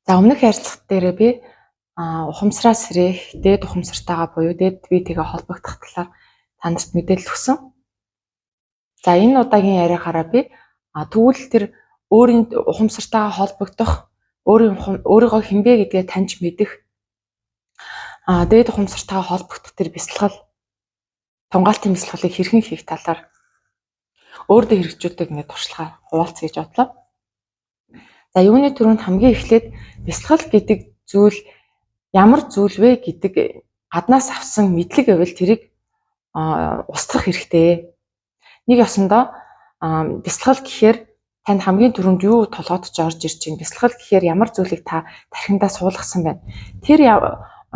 За, өмнөх ярилцлага дээрээ би ухамсараа сэрэх, дээд ухамсартайгаа буюу дээд биетэйгээ холбогдох талаар та нарт мэдээлэл өгсөн. За, энэ удаагийн яриахаараа би тэгвэл тэр өөрийн ухамсартайгаа холбогдох, өөрийгөө хинбэ гэдгээ таньж мэдэх, дээд ухамсартайгаа холбогдох тэр бясалгал, тунгаалтын бясалгалыг хэрхэн хийх талаар өөртөө хэрэгжүүлдэг ингээд туршлага хуваалцъя гэж бодлоо. За, юуны түрүүнд хамгийн эхлээд бясалгал гэдэг зүйл ямар зүйл вэ гэдэг гаднаас авсан мэдлэг байвал тэрийг устгах хэрэгтэй. Нэг ёсондоо бясалгал гэхээр танд хамгийн түрүүнд юу толгойд ч орж ирж байна? Бясалгал гэхээр ямар зүйлийг та тархиндаа суулгасан байна? Тэр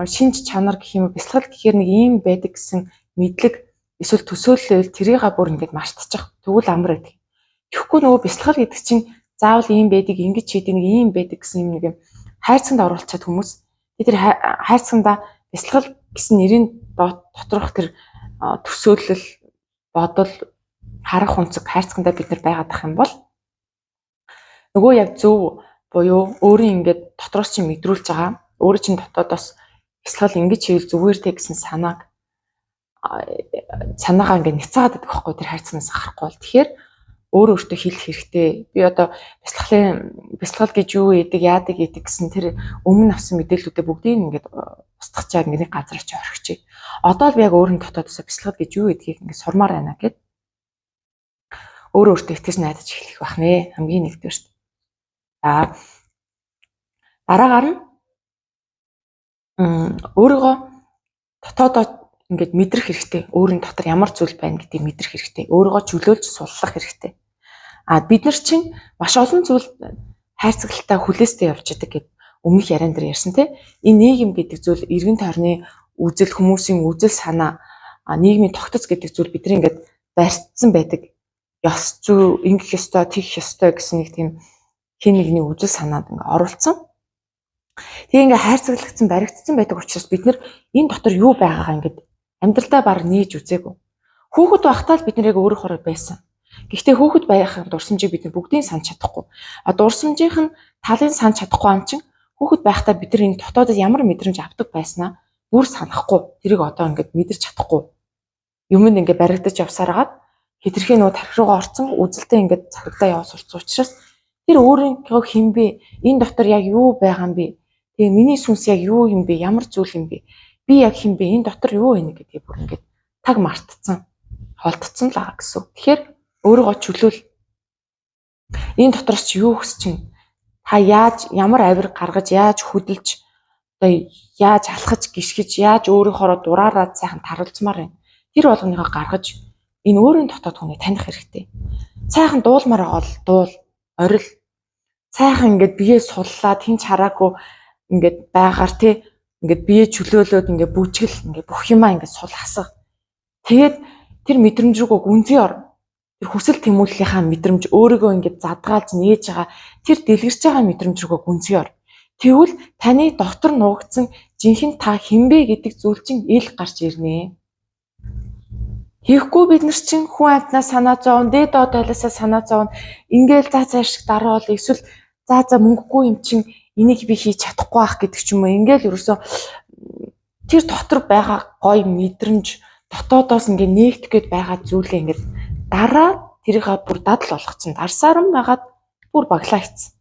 шинж чанар гэх юм уу, бясалгал гэхээр нэг ийм байдаг гэсэн мэдлэг эсвэл төсөөлөл тэрийг бүр ингээд мартчих. Тэгвэл амар байдаг. Тэгэхгүй нөгөө бясалгал гэдэг чинь заавал ийм байдаг, ингэж хийдэг, нэг ийм байдаг гэсэн юм нэг юм хайрцагт оруулчихад хүмүүс тэр хайрцагтаа бясалгал гэсэн нэрийн доторх тэр төсөөлөл, бодол, харах өнцөг хайрцагтаа бид нар байгаад ах юм бол нөгөө яг зөв буюу өөрийн ингээд дотроос чинь мэдрүүлж байгаа, өөрийн чинь дотоодоос бясалгал ингэж хийвэл зүгээр те гэсэн санаагаа ингээд няцаагаад байдаг байхгүй, тэр хайрцагнаас гарахгүй бол. Тэгэхээр өөрөө өөртөө хэлэх хэрэгтэй. Би одоо бясалгал гэж юу гэдэг, яадаг гэдэг гэсэн тэр өмнө авсан мэдээллүүдээ бүгдийг ингээд устгачаад ингээд нэг газар очиж орхичих. Одоо л би яг өөрийн дотоодосоо бясалгал гэж юу гэдгийг ингээд сурмаар байна гэд өөрөө өөртөө итгэж найдаж эхлэх байх нэ. Хамгийн нэгдүгээрт. За, дараагаар нь өөрийгөө дотоодоо ингээд мэдрэх хэрэгтэй. Өөрийн дотор ямар зүйл байна гэдгийг мэдрэх хэрэгтэй. Өөрийгөө чөлөөлж суллах хэрэгтэй. А бид нар чинь маш олон зүйл хайрцагталтай хүлээстэй явж идэг гэд өмнөх яриан дээр ярьсан тий. Энэ нийгэм гэдэг зүйл, эргэн тойрны үзэл, хүмүүсийн үзэл санаа, нийгмийн тогтоц гэдэг зүйл бидний ингээд барьцсан байдаг. Ёс зүй, ингэх ёстой, тэгэх ёстой гэсэн нэг тийм хин нэгний үзэл санаанд ингээд оруулсан. Тэгээ ингээд хайрцаглагдсан, баригдсан байдаг учраас бид нар энэ дотор юу байгаагаа ингээд амьдралдаа баг нээж үзээгүй. Хүүхэд байхдаа л бид нар яг өөрөөхөө байсан. Гэхдээ хүүхэд байх дурсамжийг бид нар бүгдийг санаж чадахгүй. А дурсамжийнх нь талын санаж чадахгүй юм чинь хүүхэд байхдаа бид нар энэ дотоодод ямар мэдрэмж авдаг байснаа бүр санахгүй. Тэрийг одоо ингээд мэдэрч чадахгүй. Юм нь ингээд баригдаж явсаар хагаад хэтэрхий нөө тархи руугаа орцсон үзэлтэй ингээд захирагдаа яваа сурцсан учраас тэр өөрийнхөө хэн бэ? Энэ дотор яг юу байгаа юм бэ? Тэгээ миний сүнс яг юу юм бэ? Ямар зүйл юм бэ? Би яг хэн бэ? Энэ дотор юу вэ гэдгийг бүр ингээд таг мартцсан. Холдсон л байгаа гэсэн. Тэгэхээр өөрийгөө чөлөөл. Энэ дотроос чи юу хүсэж чинь? Та яаж, ямар авир гаргаж, яаж хөдөлж, одоо яаж алхаж, гიშгэж, яаж өөрийнхоороо дураараа сайхан таруулцмаар байна. Тэр болгоныгоо гаргаж энэ өөрийн дотоод хүнийг таних хэрэгтэй. Сайхан дуулмаар байгаа бол дуул, орил. Сайхан ингээд бие суллаад хинч хараагүй ингээд байгаар те ингээд бие чөлөөлөөд ингээд бүжгэл, ингээд бүх юмаа ингээд сул хасах. Тэгээд тэр мэдрэмж рүүгээ гүнзгий ор. Тэр хүсэл тэмүүллийнхаа мэдрэмж, өөрийгөө ингээд задгаалж нээж байгаа тэр дэлгэрч байгаа мэдрэмж рүүгээ гүнзгий ор. Тэгвэл таны дотор нуугдсан жинхэнэ та хинбэ гэдэг зүйл чинь ил гарч ирнэ. Хийхгүй бид нар чинь хүн амьтнаас санаа зовно, дээд доод айлаасаа санаа зовно. Ингээл за заашиг даруул, эсвэл за за мөнгөгүй юм чинь энийг би хийж чадахгүй байх гэдэг ч юм уу. Ингээл ерөөсөө тэр дотор байгаа гой мэдрэмж, дотоодоос ингээ нээгдэх гээд байгаа зүйлээ ингээд дараа тэрийг бүр дадал болгоцсон. Дарсаар нь байгаад бүр баглаа хийцэн.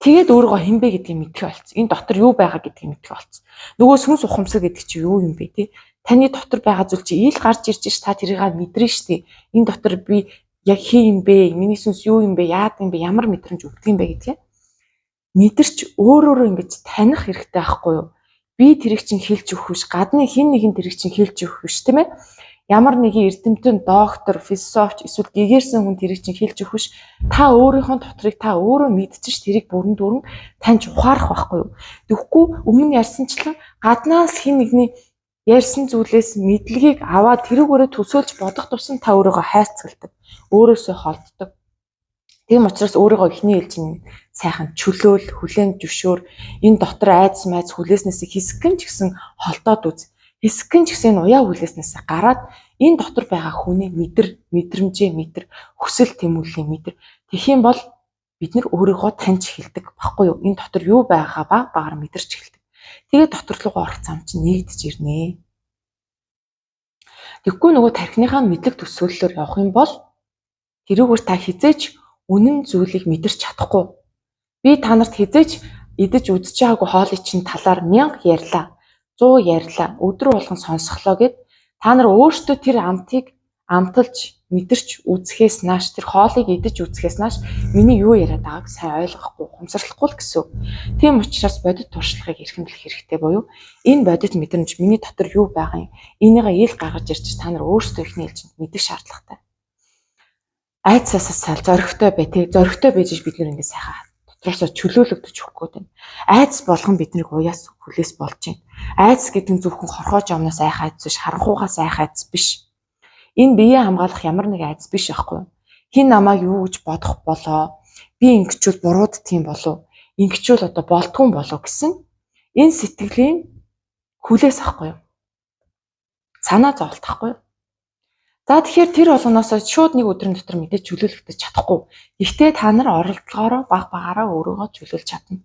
Тэгээд өөрийгөө хинбэ гэдгийг мэдэх болсон. Энэ дотор юу байгаа гэдгийг мэдэх болсон. Нөгөө сүнс ухамсар гэдэг чинь юу юм бэ те? Таны дотор байгаа зүйл чи ил гарч ирж ш, та тэрийг мэдрэн штэ. Энэ дотор би яг хин юм бэ? Миний сүнс юу юм бэ? Яад юм бэ? Ямар мэдрэмж өгдөг юм бэ гэдгийг мэдэрч өөр өөрөө ингэж таних хэрэгтэй байхгүй юу? Би тэрийг чинь хэлж өгөх биш, гадны хэн нэгэн тэрийг чинь хэлж өгөх биш, тийм ээ? Ямар нэгэн эрдэмтэн, доктор, философч эсвэл гэгэрсэн хүн тэрийг чинь хэлж өгөх биш. Та өөрийнхөө дотрыг та өөрөө мэдчих, тэрийг бүрэн дүүрэн таньж ухаарах байхгүй юу? Тэгэхгүй өмнө ярьсанчлан гаднаас хэн нэгний ярьсан зүйлээс мэдлэгийг аваад тэрүүгээрээ төсөөлж бодох тусам та өөрийгөө хайрцагладаг. Өөрөөсөө холддог. Тийм учраас өөрийгөө эхний ээлжинд сайхан чөлөөл, хүлээн зөвшөөр, энэ дотор айдас майц хүлээснээс хэсэгхэн ч гэсэн холдоод үз. Хэсэгхэн ч гэсэн энэ уяа хүлээснээс гараад энэ дотор байгаа хүний мэдэр, мэдрэмжээ мэдэр, хүсэл тэмүүллээ мэдэр. Тэгэх юм бол Бид нар өөрийгөө таньж эхэлдэг баггүй юу? Энэ дотор юу байгаа баг багаар мэдэрч эхэлдэг. Тэгээд дотор руугаа орох зам чинь нэгдэж ирнэ. Тэгэхгүй нөгөө тархиныхаа мэдлэг төсөөллөөр явах юм бол тэрүүгээр та хизээч үнэн зүйлийг мэдэрч чадахгүй. Би та нарт хизээч идэж үзэж байгаагүй хоолыг чинь талаар 1000 ярьлаа, 100 ярьлаа, өдөр болгон сонсхолоо гэд та нар өөрсдөө тэр амтыг амталж мэдэрч үзэхээс нааш, тэр хоолыг идэж үзэхээс нааш миний юу яриад байгааг сайн ойлгохгүй, ухамсарлахгүй л гэсэн. Тийм учраас бодит туршлагыг эрхэмлэх хэрэгтэй буюу энэ бодит мэдрэмж миний дотор юу байгаа юм, энийгээ ил гаргаж ирж та нар өөрсдөө эхний ээлжинд мэдэх шаардлагатай. Айдсаасаа сал зоригтой бай, тий, зоригтой байж бид нэр ингэ сайхан дотроосоо чөлөөлөгдөж өгөх гээд байна. Айдас болгон биднийг уяас хүлээс болж байна. Айдас гэдэг нь зөвхөн хорхоож амнаас айх айдас биш, харанхуугаас айх айдас биш. Энэ биеэ хамгаалах ямар нэг айдас биш аахгүй юу? Хин намайг юу гэж бодох болоо? Би ингэчүүл бурууддгийн болов? Ингэчүүл одоо болдгоо болов гэсэн энэ сэтгэлийн хүлээс ахгүй юу? Санаа зовлт ахгүй юу? За тэгэхээр тэр болгоноос шууд нэг өдрийн дотор мэдээж чөлөөлөгдөж чадахгүй. Гэхдээ та нар оролдлогоороо баг багаараа өөрийгөө чөлөөлж чадна.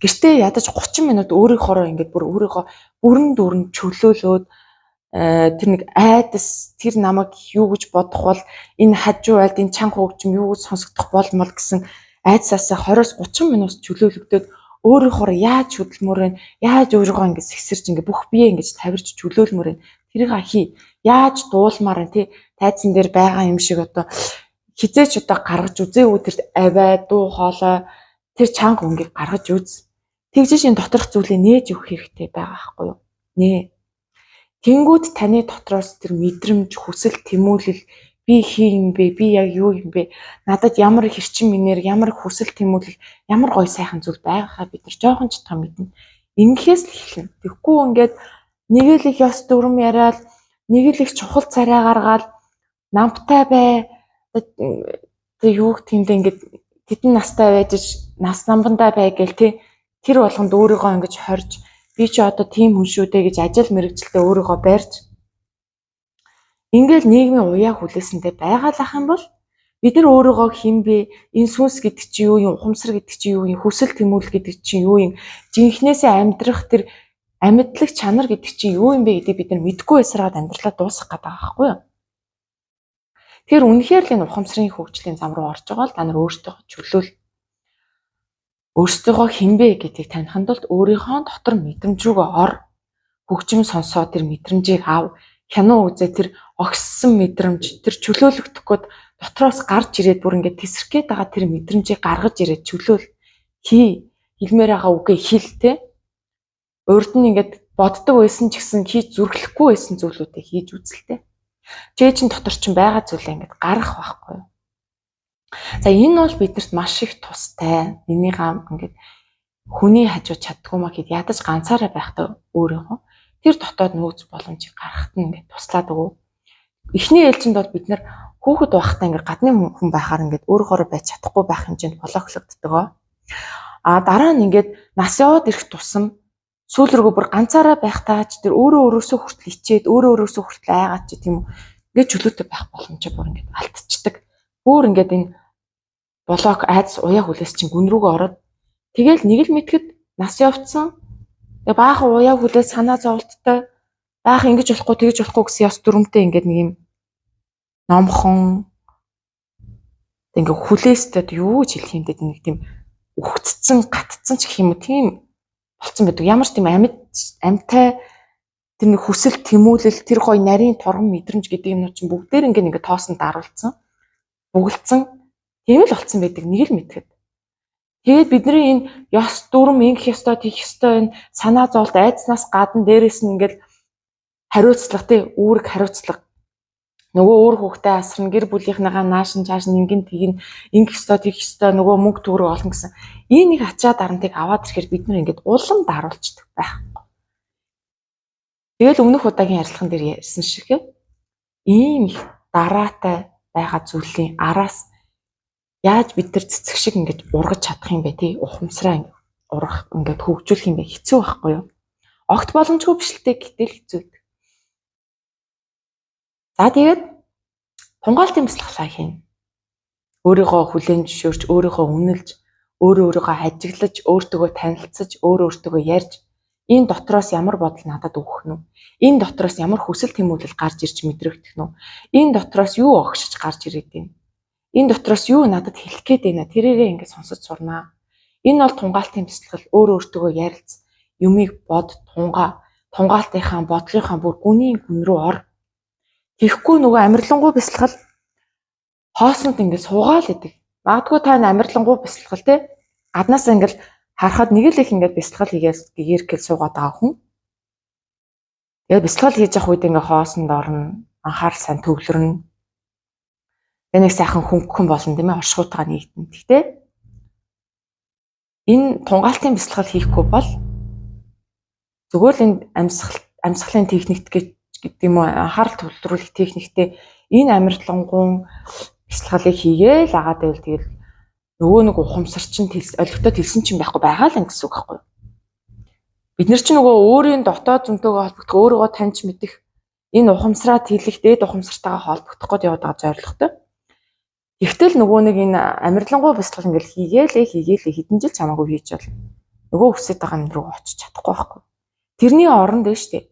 Гэртээ ядаж 30 минут өөрийнхоороо ингээд бүр өөрийгөө бүрэн дүүрэн чөлөөлөөд тэр нэг айдас, тэр намайг юу гэж бодох бол, энэ хажуу айлд энэ чанга хөгжим юу гэж сонсогдох болмол гэсэн айдсаасаа 20-30 минут чөлөөлөгдөөд өөрийнхоороо яаж хөдөлмөр вэ, яаж өөрийгөө ингэж сэгсэрч ингэ бүх бие ингэж тавирч чөлөөлмөр вэ, тэрийг хий. Яаж дуулмаар вэ, тий, тайзан дээр байгаа юм шиг одоо хизээч одоо гаргаж үзээгүй тэр авиа, дуу хоолой, тэр чанга өнгийг гаргаж үз. Тэгжиж энэ доторх зүйлээ нээж өгөх хэрэгтэй байгаа байхгүй юу? Нээ. Тэнгүүд таны дотроос тэр мэдрэмж, хүсэл, тэмүүлэл, би хий юм бэ, би яг юу юм бэ, надад ямар хэрчим энерги, ямар хүсэл тэмүүлэл, ямар гоё сайхан зүйл байгаагаа бид нар жоохон ч тоо мэднэ. Ингэхээс л эхэлнэ. Тэгэхгүй ингээд нэг л их ёс дүрм яриад, нэг л их чухал царай гаргаад, намтай бай, тэг юу гэх юм бэ, ингээд тэдэн настай байж нас намбандаа бай гэл тий, тэр болгонд өөрийгөө ингэж хорж, би чи одоо тийм хүн шүү дээ гэж ажил мэргэжилдээ өөрийгөө барьж ингээл нийгмийн уяа хүлээсэндээ байгаалах юм бол бид нар өөрийгөө хэн бэ, энэ сүнс гэдэг чи юу юм, ухамсар гэдэг чи юу юм, хүсэл тэмүүлэл гэдэг чи юу юм, жинхнээсээ амьдрах тэр амьдлаг чанар гэдэг чи юу юм бэ гэдгийг бид нар мэдэхгүй байсараад амьдралаа дуусгах гэдэг байгаа байхгүй юу? Тэгэхээр үнэхээр л энэ ухамсарын хөгжлийн зам руу орж байгаа л та нар өөртөө чөлөөл, өөрсдийгөө хэн бэ гэдгийг таних тулд өөрийнхөө дотор мэдрэмж рүүгээ ор, хөгжим сонсоо тэр мэдрэмжийг ав, кино үзээ тэр огссон мэдрэмж, тэр чөлөөлөгдөх гээд дотроос гарч ирээд бүр ингээд тесрэх гээд байгаа тэр мэдрэмжийг гаргаж ирээд чөлөөл хий, хэлмээр байгаа үгээ хэл те. Урд нь ингээд боддог байсан ч гэсэн хийж зүрхлэхгүй байсан зүйлүүдээ хийж үзэлтэй. Чээ чин дотор чинь байгаа зүйлээ ингээд гаргах байхгүй юу? За энэ бол биднэрт маш их тустай. Энийгээ ингээд хүний хажуу чаддгүй маа гэд ядаж ганцаараа байхдаа өөрийнхөө тэр дотоод нөөц боломжийг гаргахад нь ингээд туслаад өгөө. Эхний ээлжинд бол бид нар хүүхэд байхдаа ингээд гадны хүн байхаар ингээд өөрөөрөө байж чадахгүй байх хэмжээнд блоклогддог. А дараа нь ингээд нас яваад ирэх тусам сүүл рүүгээ бүр ганцаараа байхдаа ч тэр өөрөө өөрөөсөө хүртэл ичээд өөрөө өөрөөсөө хүртэл айгаад ч тийм үү ингээд чөлөөтэй байх боломжоо бүр ингээд алдчихдаг. Бүр ингээд энэ блок айдас уяа хүлээс чинь гүн рүүгээ ороод тэгэл нэг л мэтгэд нас явцсан. Тэгээ баахан уяа хүлээс санаа зовлттой баах ингэж болохгүй тэгж болохгүй гэсэн ёс дүрмтэй ингээд нэг юм номхон ингээ хүлээстэй юу гэж хэлэх юм бэ, нэг тийм үхтцэн гатцсан ч гэх юм уу тийм болцсон байдаг. Ямар ч тийм амьд амьтай тэр нэг хүсэл тэмүүлэл тэр гоё нарийн торгон мэдрэмж гэдэг юмнууд чинь бүгдээр ингээ тоосон даруулсан, бугэлцсан тийм л болцсон байдаг нэг л мэтгэд. Тэгээд бидний энэ ёс дүрм ингэх ёстой тэгэх ёстой энэ санаа зовлт айдснаас гадна дээрэс нь ингээл хариуцлага тий үүрэг хариуцлага нөгөө өөр хүүхдээ асарна, гэр бүлийнхнийгаа наашин чааш нь ингэн тэгин ингэх ёстой тэгэх ёстой нөгөө мөнгө төгрөг олно гэсэн энэ нэг ачаа дарамтыг аваад ирэхээр бид нар ингээд улам даруулцдаг байхгүй. Тэгэл өмнөх удаагийн ярилцлаган дээр ярьсан шиг ийм их дараатай байгаа зүйлийн араас яаж бид нар цэцэг шиг ингээд ургаж чадах юм бэ тий ухамсараа ингээд ургах ингээд хөгжүүлэх юм бэ хэцүү байхгүй юу? Огт боломжгүй биш л дээ, гэтэл хэцүү. За тэгээд тунгаалтын бясалгалаа хийнэ. Өөрийгөө хүлээн зөвшөөрч, өөрийгөө үнэлж, өөрөө өөрийгөө ажиглаж, өөртөөгөө танилцаж, өөрөө өөртөөгөө ярьж энэ дотроос ямар бодол надад өгөх нь вэ? Энэ дотроос ямар хүсэл тэмүүлэл гарч ирж мэдрэгдэх нь вэ? Энэ дотроос юу огшиж гарч ирээд байна? Энэ дотроос юу надад хэлэх гээд байна? Тэрээрээ ингэ сонсож сурнаа. Энэ бол тунгаалтын бясалгал, өөрөө өөртөөгөө ярилц, юмыг бод, тунгаа, тунгаалтынхаа бодлынхаа бүр гүнийн гүн рүү ор. Тэгэхгүй нөгөө амарлингуй бясалгал хоосонд ингэ суугаал идэг. Магадгүй та амарлингуй бясалгал те гаднаас ингээл харахад нэг л их ингээд бясалгал хийгээл гэгэрхэл суугаад байгаа хүн. Тэгээд бясалгал хийж явах үед ингээ хоосонд орно, анхаарал сайн төвлөрнө. Тэгээ нэг сайхан хөнгөн болно тийм ээ, оршихуйтайгаа нэгдэнэ. Гэхдээ энэ тунгаалтын бясалгал хийхгүй бол зүгээр л энэ амьсгалын техникт гэдэг юм уу, анхаарал төвлөрүүлэх техниктэй энэ амарлингуй бясалгалыг хийгээл агаад байвал тэгэл нөгөө нэг ухамсар чинь олигтой тэлсэн чинь байхгүй байгаа л юм гэсэн үг байхгүй юу? Бид нар чинь нөгөө өөрийн дотоод зөнтөөгөө холбогдох, өөрийгөө таньж мэдэх энэ ухамсараа тэлэх, дээд ухамсартайгаа холбогдох гээд яваад байгаа зорилготой. Тэгтэл нөгөө нэг энэ амарлингуй бясалгал ингээл хийгээл хэдэн жил чамаагүй хийж бол нөгөө хүсэж байгаа юм руу очиж чадахгүй байхгүй. Тэрний оронд нь шүү дээ.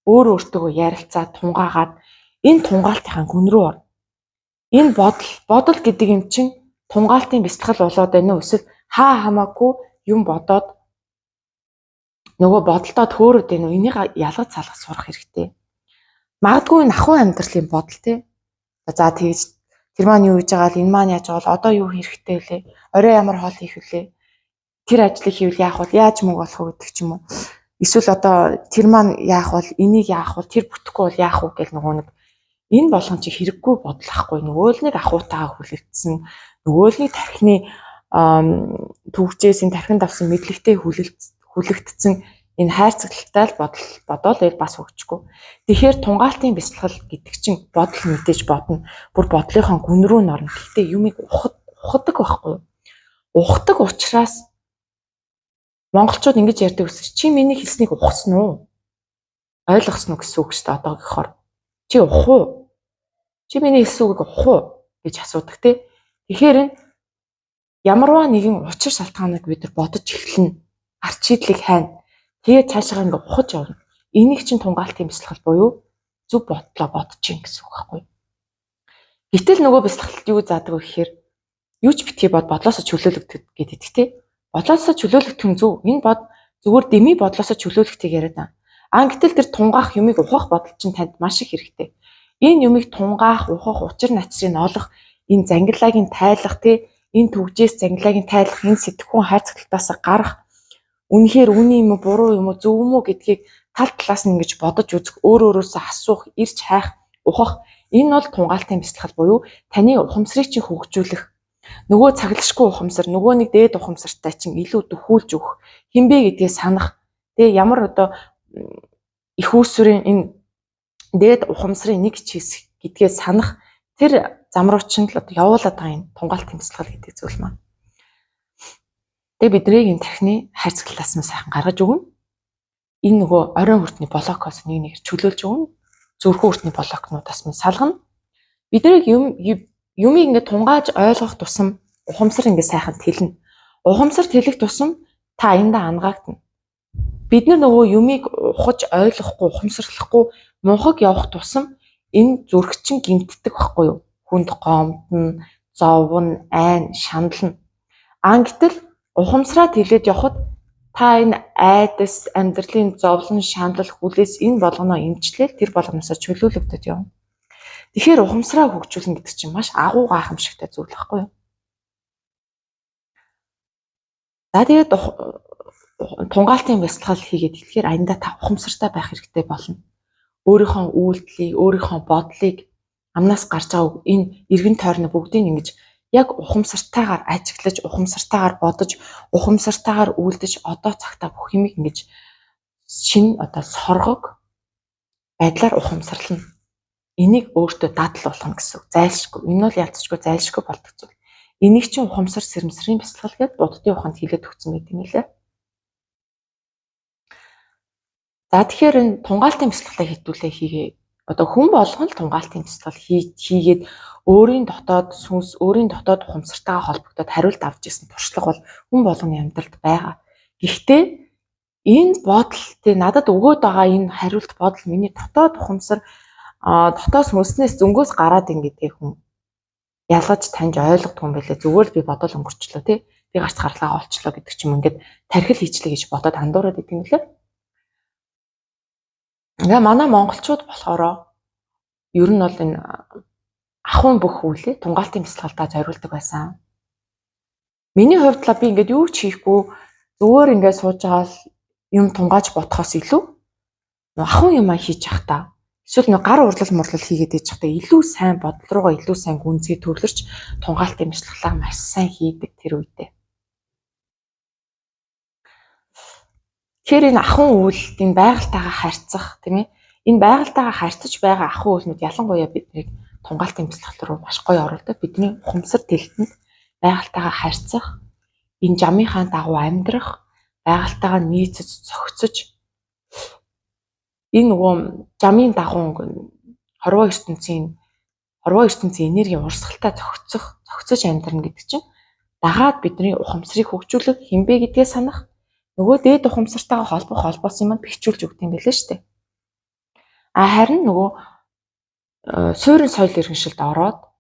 Өөр өөртөөгөө ярилцаа, тунгаагаад энэ тунгаалтынхаа гүн рүү орно. Энэ бодол гэдэг юм чинь тунгаалтын бясалгал болоод байна уу? Эсвэл хаа хамаагүй юм бодоод нөгөө бодолдоо төөрөөд байна уу? Энийг ялгаж салгаж сурах хэрэгтэй. Магадгүй нахуу амьдралын бодол те. За тэгж тэр маань юу хийж байгаа л энэ маань яаж байгаа бол одоо юу хэрэгтэй вэ? Орой ямар хоол хийх вүлээ? Тэр ажлыг хийвэл яах вэ? Яаж мөнгө олох вэ гэдэг ч юм уу. Эсвэл одоо тэр маань яах вэ? Энийг яах вэ? Тэр бүтэхгүй бол яах вэ гэл нөгөө нэг энэ болгон чи хэрэггүй бодол ахгүй. Нөгөө л нэг ахуйтайгаа хүлэгдсэн, нөгөө л нэг тархины түгжээс энэ тархинд авсан мэдлэгтэй хүлэгдсэн энэ хайрцагталтай л бодол бодоол эл бас хөгжихгүй. Тэгэхээр тунгаалтын бясалгал гэдэг чинь бодол мэдээж бодно. Бүр бодлынхоо гүн рүү н орно. Гэхдээ юмыг ухадаг байхгүй юу? Ухдаг учраас монголчууд ингэж ярьдаг ус. Чи миний хэлснийг ухсан уу? Ойлгосон уу гэсэн үг шүү дээ одоогийнхоор. Чи ухах уу? Чи миний хэлсэн үгийг ухах уу гэж асуудаг те. Тэгэхээр ямарваа нэгэн учир шалтгааныг бид нар бодож эхэлнэ. Арт шийдлийг хайна. Тэгээд цаашаа ингээ ухаж явна. Энийг чинь тунгаалтын бясалгал буюу зөв бодлоо бодож ийн гэсэн үг байхгүй юу? Гэтэл нөгөө бясалгалд юу заадаг вэ гэхээр юу ч битгий бод, бодлоосоо чөлөөлөгдөх гэдэг те. Бодлоосоо чөлөөлөгдөх нь зөв. Энэ бод зүгээр дэмий бодлоосоо чөлөөлөгдөхийг яриад байгаа. Аа гэтэл тэр тунгаах юмыг ухах бодол чинь танд маш их хэрэгтэй. Энэ юмыг тунгаах, ухах, учир начрыг олох, энэ зангилаагийн тайлах те, энэ түгжээс зангилаагийн тайлах, энэ сэтгхүүн хайрцагталтаас гарах, үнэхээр үний юм уу, буруу юм уу, зөв юм уу гэдгийг тал талаас нь ингэж бодож үзэх, өөр өөрөөсөө асуух, ирж хайх, ухах энэ бол тунгаалтын бясалгал буюу таны ухамсарыг чинь хөгжүүлэх. Нөгөө цаглашгүй ухамсар, нөгөө нэг дээд ухамсартай чинь илүү дөхүүлж өгөх, хинбэ гэдгээ санах. Тэгээ ямар одоо их үүсвэрийн энэ дээд ухамсарын нэг ч хэсэг гэдгээ санах тэр зам руу чинь л одоо явуулаад байгаа энэ тунгаалтын бясалгал гэдэг зүйл маань. Тэгээ биднийг энэ тархины хайрцаглалаас нь сайхан гаргаж өгнө. Энэ нөгөө оройн хүртний блокоос нэг нэгээр чөлөөлж өгнө. Зүрхэн хүртний блокнуудаас минь салгана. Биднийг юмыг ингээд тунгааж ойлгох тусам ухамсар ингээд сайхан тэлнэ. Ухамсар тэлэх тусам та аяндаа ангаагдана. Бид нар нөгөө юмыг ухаж ойлгохгүй, ухамсарлахгүй мунхаг явах тусам энэ зүрх чинь гимтдэг байхгүй юу? Хүнд гомдно, зовно, айн, шанална. Аа гэтэл ухамсараа тэлээд явхад та энэ айдас, амьдралын зовлон, шанал, хүлээс энэ болгоноо эмчлээл тэр болгоноосоо чөлөөлөгдөд явна. Тэгэхээр ухамсараа хөгжүүлнэ гэдэг чинь маш агуу гайхамшигтай зүйл байхгүй юу? За тэгээд тунгаалтын бясалгал хийгээд эхлэхээр аяндаа та ухамсартай байх хэрэгтэй болно. Өөрийнхөө үйлдэлийг, өөрийнхөө бодлыг амнаас гарч байгаа энэ эргэн тойрны бүгдийг ингэж яг ухамсартайгаар ажиглаж, ухамсартайгаар бодож, ухамсартайгаар үйлдэж одоо цагтаа бүх юмыг ингэж шинэ одоо соргог байдлаар ухамсарлана. Энийг өөртөө дадал болгоно гэсэн үг. Зайлшгүй. Энэ бол ялцчгүй зайлшгүй болдог зүйл. Энийг чинь ухамсар сэрэмсрийн бясалгал гэдээ буддын ухаанд хэлээд өгсөн байт юм лээ. За тэгэхээр энэ тунгаалтын бясалгалаа хэдүүлээ хийгээ Одоо хүн болгон л тунгаалтын бясалгал хийгээд өөрийн дотоод сүнс, өөрийн дотоод ухамсартайгаа холбогдоод хариулт авч ирсэн туршлага бол хүн болгоны амьдралд байгаа. Гэхдээ энэ бодол тэ надад өгөөд байгаа энэ хариулт бодол миний дотоод ухамсар, дотоод сүнснээс зөнгөөс гараад ин гэдгийг хүн ялгаж таньж ойлгодог юм байлээ. Зүгээр л би бодол өнгөрчлөө тий. Би гарц гарлаа олчлоо гэдэг ч юм, ингээд тархил хийчлээ гэж бодоод андуураад идэв юм лээ. Ингээ манай монголчууд болохоор ер нь бол энэ ахуйн бүх үйлээ тунгаалтын бясалгалдаа зориулдаг байсан. Миний хувьд л би ингээд юу ч хийхгүй зүгээр ингээд сууж байгаа л юм тунгааж бодохоос илүү ахуйн юмаа хийж явах та, эсвэл нэг гар урлал мурлал хийгээд иж байхдаа илүү сайн бодол руугаа илүү сайн гүнзгий төвлөрч тунгаалтын бясалгалаа маш сайн хийдэг тэр үедээ. Тэгэхээр энэ ахуйн үйл, энэ байгальтайгаа харьцах, тийм ээ. Энэ байгальтайгаа харьцаж байгаа ахуйн үйлнүүд ялангуяа биднийг тунгаалтын бясалгал руу маш гоё оруулдаг. Бидний ухамсар тэлтэнд байгальтайгаа харьцах, энэ жамынхаа дагуу амьдрах, байгальтайгаа нийцэж зохицож, энэ нөгөө жамын дагуу хорвоо ертөнцийн энергийн урсгалтай зохицож амьдрна гэдэг чинь дагаад бидний ухамсарыг хөгжүүлэх хинбэ гэдгээ санах, нөгөө дээд ухамсартайгаа холбох холбоос юм бэхжүүлж өгдөг юм билээ шүү дээ. А харин нөгөө суурин соёл иргэншилд ороод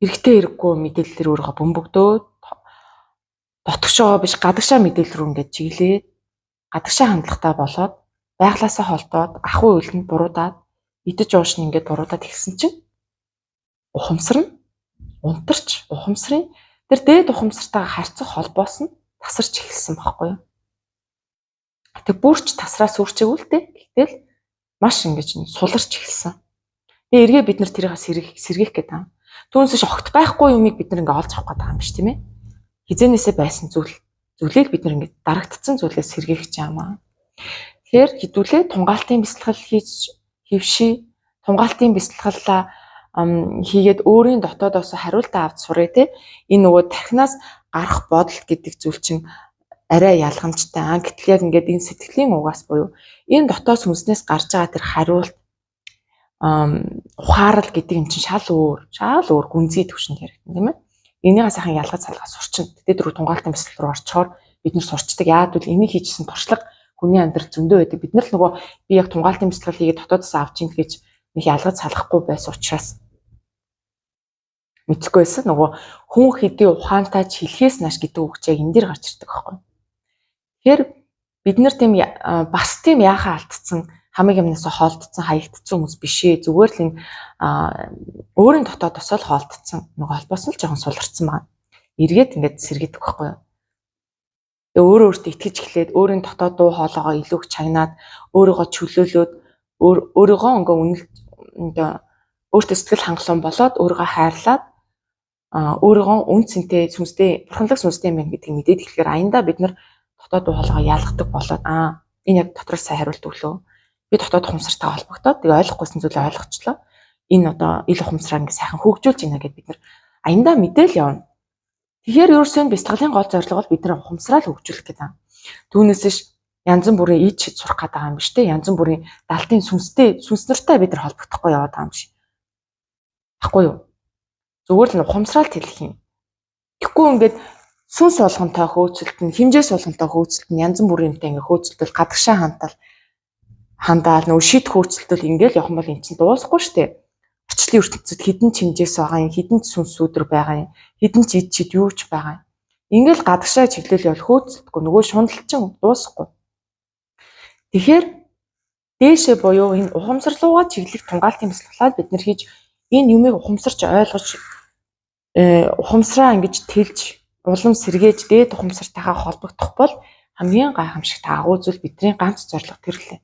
хэрэгтэй хэрэггүй мэдээллээр өөрийгөө бөмбөгдөөд дотгошоо биш гадагшаа мэдээлэл рүү ингээд чиглээд гадагшаа хандлагатай болоод байглаасаа холдоод ахуй үйлдэнд буруудаад идэж уушин ингээд буруудаад эхэлсэн чинь ухамсар нь унтарч, ухамсарын тэр дээд ухамсартайгаа харьцах холбоос нь тасарч эхэлсэн байхгүй юу? Тэг бүрч тасраа сүрчээгүй л дээ. Гэтэл маш ингэж суларч эхэлсэн. Тэгээ эргээ бид нар тэрийг сэргээх гээд байгаа. Түүнээс биш огт байхгүй юмыг бид нар ингээ олж авах гээд байгаа юм биш, тийм ээ. Хизээнээсээ байсан зүйлийг бид нар ингээ дарагдсан зүйлээс сэргээх гэж байгаа юм аа. Тэгэхээр хэдүүлээ тунгаалтын бясалгал хийж хэвший, тунгаалтын бясалгалаа хийгээд өөрийн дотоодоос хариултаа авч сурыг те. Энэ нөгөө тархинаас гарах бодол гэдэг зүйл чинь арай ялгамжтай. Гэтэл яг ингээд энэ сэтгэлийн угаас буюу энэ дотоод сүнснээс гарч байгаа тэр хариулт, ухаарал гэдэг юм чинь шал өөр гүнзгий төвшөнд яригдана, тийм ээ. Энийгээ сайхан ялгаж салгаа сурчин. Тэд рүү тунгаалтын бясалгал руу орчхоор бид нэр сурчдаг. Яагаад гэвэл энийг хийжсэн туршлага хүний амьдрал зөндөө байдаг. Бид нар л нөгөө би яг тунгаалтын бясалгал хийгээд дотоодоос авч ийн гэж нэг ялгаж салахгүй байсан учраас мэдэхгүй байсан. Нөгөө хүн хэдий ухаантай ч хэлхээс нааш гэдэг үг чинь энэ дэр гарч ирдэг байхгүй. Тэгэхээр бид нар тийм бас тийм яхаа алдсан, хамаг юмнаас хоолдсон, хаягдсан хүмүүс биш ээ. Зүгээр л энэ өөрийн дотоодоос л хоолдсон, нөгөө холбоос нь л жоохон суларсан байгаа. Эргээд ингээд сэргээдэг байхгүй юу? Тэгээ өөрөө өөртөө итгэж эхлээд өөрийн дотоод дуу хоолойгоо илүү их чагнаад, өөрийгөө чөлөөлөөд, өөрийгөө ингээ үнэлж, өөртөө сэтгэл хангалуун болоод өөрийгөө хайрлаад, өөрийгөө үн цэнтэй сүнстэй, бурханлаг сүнстэй юм байна гэдгийг мэдээд эхлэхээр аяндаа бид нар дотоод дуу хоолойгоо ялгадаг болоод энэ яг дотроос сайн хариулт өглөө. Би дотоод ухамсартай холбогдоод тэгээ ойлгохгүйсэн зүйлээ ойлгочлоо. Энэ одоо ил ухамсараа ингээ сайхан хөгжүүлж ийна гэд бид нар аяндаа мэдээл явна. Тэгэхээр ерөөсөө бясалгалын гол зорилго бол бид нар ухамсараа л хөгжүүлэх гэдэг юм. Түүнээс ш янз бүрийн ид шид сурах гэдэг юм биш те. Янз бүрийн далтын сүнстэй, сүнс нартай бид нар холбогдохгүй яваад байгаа юм биш. Баггүй юу? Зүгээр л ухамсараа л тэлэх юм. Тэгэхгүй ингээд сүнс болгонтой хөөцөлт нь, хэмжээс болгонтой хөөцөлт нь, янз бүрийн юмтай ингээ хөөцөлтөл гадагшаа хандаал нөгөө шид хөөцөлтөл ингээл явах юм бол эн чинь дуусахгүй шүү дээ. Орчлын ертөнцид хідэн ч хэмжээс байгаа юм, хідэн ч сүнс сүдэр байгаа юм, хідэн ч ид чид юу ч байгаа юм. Ингээл гадагшаа чиглэл явал хөөцөлтгүй нөгөө шундал чинь дуусахгүй. Тэгэхээр дээшээ буюу энэ ухамсар руугаа чиглэх тунгаалтын бясалгалаа бид нар хийж энэ юмыг ухамсарч ойлгож, ухамсараа ингэж тэлж улам сэргээж дээд ухамсартайгаа холбогдох бол хамгийн гайхамшигт агуу зүйл бидний ганц зорилго тэр лээ.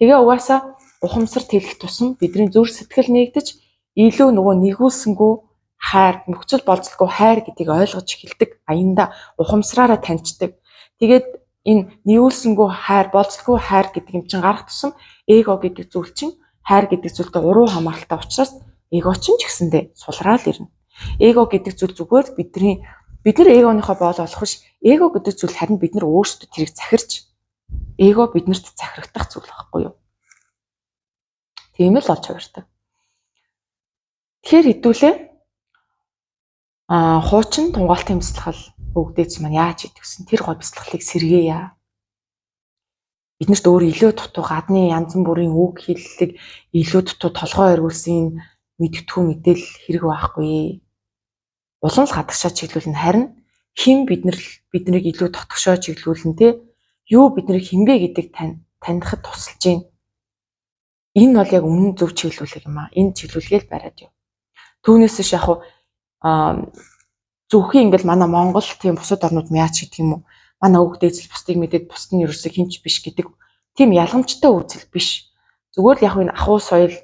Тэгээ угаасаа ухамсар тэлэх тусам бидний зүрх сэтгэл нэгдэж илүү нөгөө нэгүүлсэнгүү хайр, нөхцөл болцолгүй хайр гэдгийг ойлгож эхэлдэг. Аяндаа ухамсараараа таньждаг. Тэгээд энэ нэгүүлсэнгүү хайр, болцолгүй хайр гэдэг юм чинь гарах тусам эго гэдэг зүйл чинь хайр гэдэг зүйлтэй уруу хамааралтай учраас эго чинь ч гэсэндээ сулраал ирнэ. Эго гэдэг зүйл зүгээр бидний бид нар эгоныхоо боол олох биш. Эго гэдэг зүйл харин бид нар өөрсдөө тэрийг захирч эго биднэрт захирагдах зүйл байхгүй юу? Тийм л олж хувирдаг. Тэгэхээр хэдүүлээ хуучин тунгаалтын бясалгал өвгдээц маань яаж хийдэг гэсэн тэр гой бясалгалыг сэргээе. Биднэрт өөр илүү дутуу гадны янз бүрийн үг хэллэг илүү дутуу толгой эргүүлсэн мэдтгүү мэдээлэл хэрэг байхгүй. Улам л гадагшаа чиглүүлнэ, харин хэн биднийг илүү дотгошоо чиглүүлнэ те, юу биднийг хинбэ гэдэг танихад тусалж байна. Энэ бол яг үнэн зөв чиглүүлэг юм аа. Энэ чиглүүлгээл бариад юу. Түүнээс биш яг зөвхөн ингээл манай Монгол тийм бусад орнууд яаж гэдэг юм уу? Манай өвгдээцэл бусдыг мэдээд бусд нь ерөөсөө хинч биш гэдэг тийм ялгамжтай үзэл биш. Зүгээр л яг энэ ахуй соёл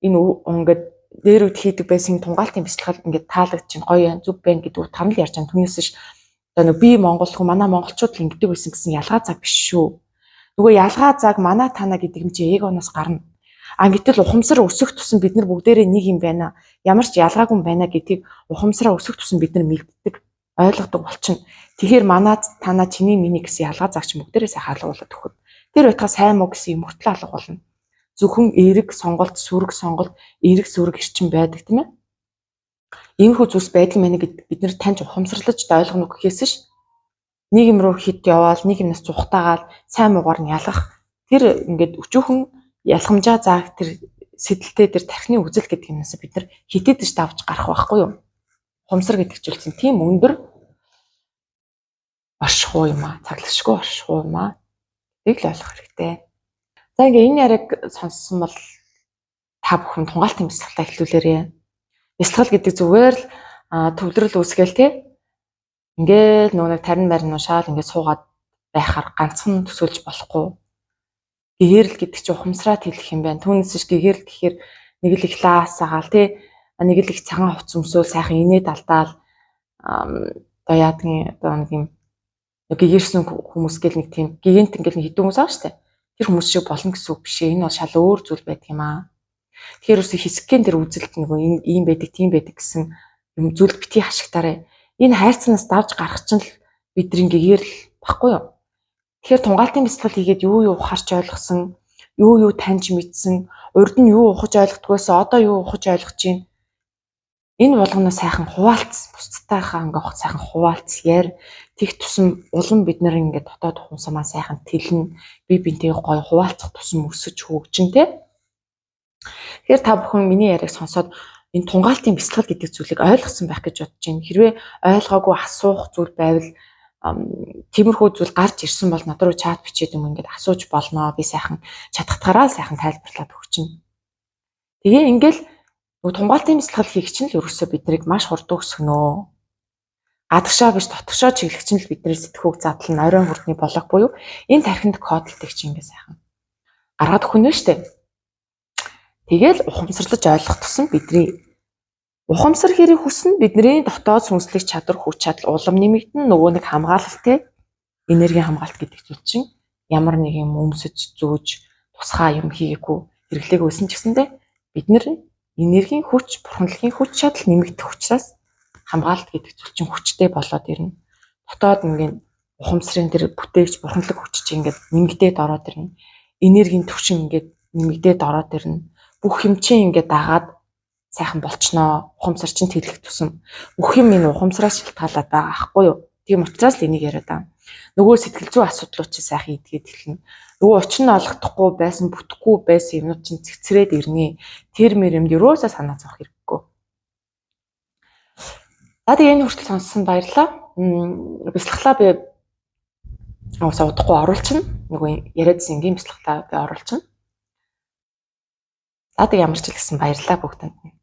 энэ ингээд дээр үед хийдэг байсан тунгаалтын бясалгал ингээд таалагдчих гоё юм, зүг байна гэдэг утгаар нь л ярьж байгаа. Түүнээс биш одоо нэг би монгол хүн, манай монголчууд л ингэдэг байсан гэсэн ялгаа цаг биш шүү. Нөгөө ялгаа цаг манай танаа гэдэг юм чи эгоноос гарна. А гэтэл ухамсар өсөх тусам бид нар бүгдээрээ нэг юм байна. Ямар ч ялгаагүй байна гэдгийг ухамсараа өсөх тусам бид нар мэддэг, ойлгодог болчихно. Тэгэхээр манай танаа чиний миний гэсэн ялгаа цаг чи бүгдээрээ сайхан алга болоод өгөх. Тэр байтугай сайн муу гэсэн юм хүртэл алга болно. Зөвхөн эерэг сонголт, сөрөг сонголт, эерэг сөрөг эрчим байдаг тийм ээ. Иймэрхүү зүйлс байдаг мэнэ гэд бид нар таньж ухамсарлаж ойлгоно гэхээс ш нэг юм руу хит яваал, нэг юмнаас зүхтаагаал сайн муугаар нь ялгах. Тэр ингээд өчүүхэн ялгамжаа заах тэр сэтэлтэй тэр тархины үзэл гэдэг юмнаас бид нар хитэдэж давж гарах байхгүй юу? Ухамсар гэдэг зүйлсэн тийм өндөр оршихуу юм аа, цаглагшгүй оршихуу юм аа. Тийг л ойлгох хэрэгтэй. За ингээ энэ яриаг сонссон бол та бүхэн тунгаалтын бясалгалаа эхлүүлээрэй. Бясалгал гэдэг зүгээр л төвлөрөл үүсгээл те. Ингээл нөгөө нэг тарин марин уншаал ингээд суугаад байхаар ганцхан төсөөлж болохгүй. Гэгэрэл гэдэг чинь ухамсараа тэлэх юм байна. Түүнээс биш гэгэрэл гэхээр нэг л их лаасаагаал те, нэг л их цагаан хувцас өмсөөл сайхан инээд алдаал одоо яадгийн одоо нэг юм гэгэрсэн хүмүүс гэл нэг тийм гигэнт ингээл нэг хідэн хүмүүс аа штэ. Тэр хүмүүс шиг болно гэсэн үг биш ээ. Энэ бол шал өөр зүйл байдаг юм аа. Тэгэхээр үс хэсэгхэн тэр үзэлт нөгөө ийм байдаг, тийм байдаг гэсэн юм зүйл битгий хашигтаарай. Энэ хайрцанаас давж гарах чинь л бидний гэгэрэл баггүй юу? Тэгэхээр тунгаалтын бясалгал хийгээд юу юу ухаарч ойлгосон, юу юу таньж мэдсэн, урд нь юу ухаж ойлгохдгоос одоо юу ухаж ойлгож байна. Энэ болгоно сайхан хуваалц, бусдтайхаа ингээ сайхан хуваалц яар тех тусам улам бид нар ингээ дотоод ухамсараа сайхан тэлнэ, бие биентэйгээ гоё хуваалцах тусам өсөж хөгжин тэ. Тэгэхээр та бүхэн миний яриаг сонсоод энэ тунгаалтын бясалгал гэдэг зүйлийг ойлгосон байх гэж бодож байна. Хэрвээ ойлгоогүй асуух зүйл байвал тиймэрхүү зүйл гарч ирсэн бол над руу чат бичээд юм ингээд асууж болно. Би сайхан чадхтаараа сайхан тайлбарлаад өгчнө. Тэгээ ингээл тунгаалтын бясалгал хийх чинь л ерөөсөө биднийг маш хурдан өсгөнө. Гадагшаа биш дотгошоо чиглэх чинь л бидний сэтгхүүг задлан оройн хүрдний блок буюу энэ тархинд кодлтыг чинь ингээд сайхан гаргаад өгнө штэ. Тэгэл ухамсарлаж ойлгох тусам бидний ухамсар хэрэг хүснэ, бидний дотоод сүнслэг чадвар, хүч чадал улам нэмэгдэн, нөгөө нэг хамгаалалт, энергийн хамгаалт гэдэг зүйл чинь ямар нэг юм өмсөж зөөж тусгай юм хийгээгүй хэрэглээг өсөн ч гэсэндээ бид нэр энергийн хүч, бурханлагийн хүч чадал нэмэгдэх учраас хамгаалалт гэдэг зүйл чинь хүчтэй болоод ирнэ. Дотоод ингээд ухамсарын тэр бүтээгч бурханлаг хүч чинь ингээд нэмэгдээд ороод ирнэ. Энергийн түвшин ингээд нэмэгдээд ороод ирнэ. Бүх юм чинь ингээд дагаад сайхан болчноо. Ухамсар чинь тэлэх тусам бүх юм энэ ухамсараас шалтгаалаад байгаа аахгүй юу? Тийм учраас л энийг яриад байгаа. Нөгөө сэтгэл зүйн асуудлууд чинь сайхан идгээд эхэлнэ. Нөгөө учир нь олгохдохгүй байсан, бүтэхгүй байсан юмнууд чинь цэгцрээд ирнэ. Тэр мөрөмд ерөөсөө санаа зовох хэрэггүй. За тэгээ энэ хүртэл сонссон баярлалаа. Бясалгалаа би уусаа удахгүй оруулчихна. Нөгөө яриадсан энгийн бясалгалаа би оруулчихна. За тэгээ ямар ч л гэсэн баярлалаа бүгдэнд нь.